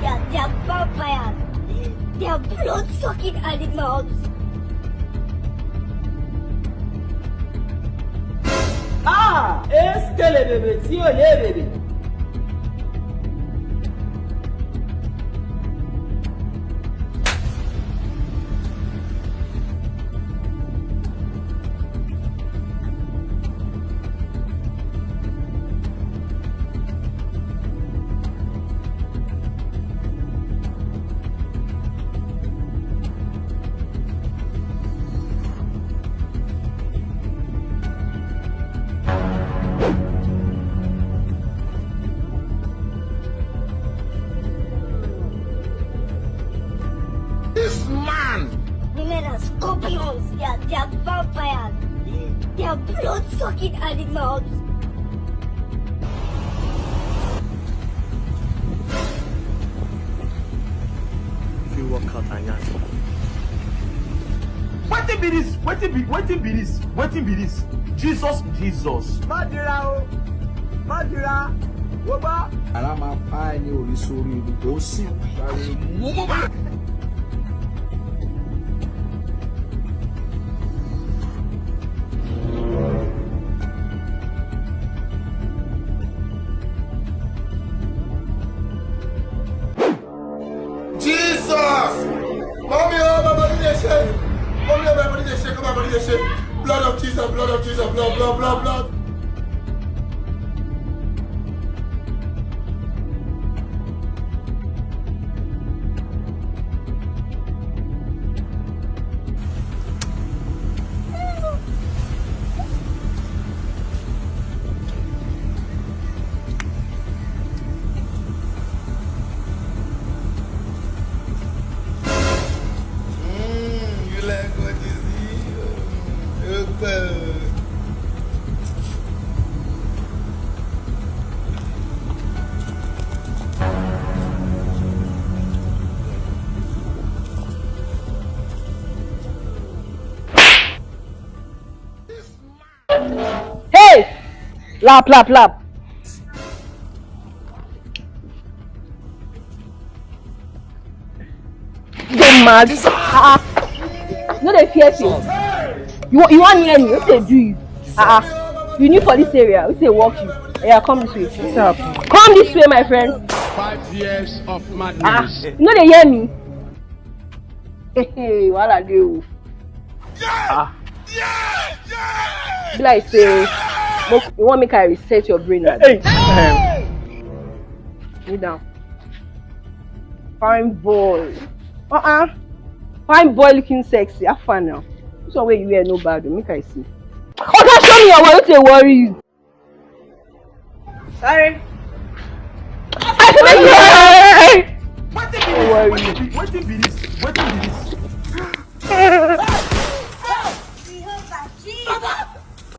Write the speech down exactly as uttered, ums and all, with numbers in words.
They are, they are vampires. They are blood-sucking animals. Ah, eskelebebe tí ò lè bèbè. This man! Women are scorpions. They are, they are vampires. They are blood-sucking animals. If you work out and yarn. Wetin be this? Wetin be, wetin be this? Wetin be this? Jesus, Jesus. Má dira o. Má dira. Wo bá. Ara máa pa ẹni orí sórí ibi tó sì. Mú mú bá. Jesus! Mommy, oh, my body dey shake. Mommy, oh, my body dey shake. Oh, my body dey shake. Blood of Jesus, blood of Jesus, blood, blood, blood, blood. Mm, you like what you see? Oh, okay. Hey! Lap, lap, lap. Dey mad. Ah, ah. No dey fear face. You, you wan near me? Wetin dey do you? Ah, ah. You new for this area? Wetin dey work you? Yeah, come this way. What's up? Come this way, my friend. Five years of madness. Ah, you no dey hear me? Hey, hey, wahala dey o. Ah. Be like say, mo-, you wan make I reset your brain, abi? Hey. Kneel down. Fine boy. Uh-uh. Fine boy looking sexy. How far now? This one wey you wear no bad o. Make I see. Oga, show me your wallet, wetin dey worry you? Sorry. I say make you. Wetin be this? Wetin be, wetin be this? Wetin be this?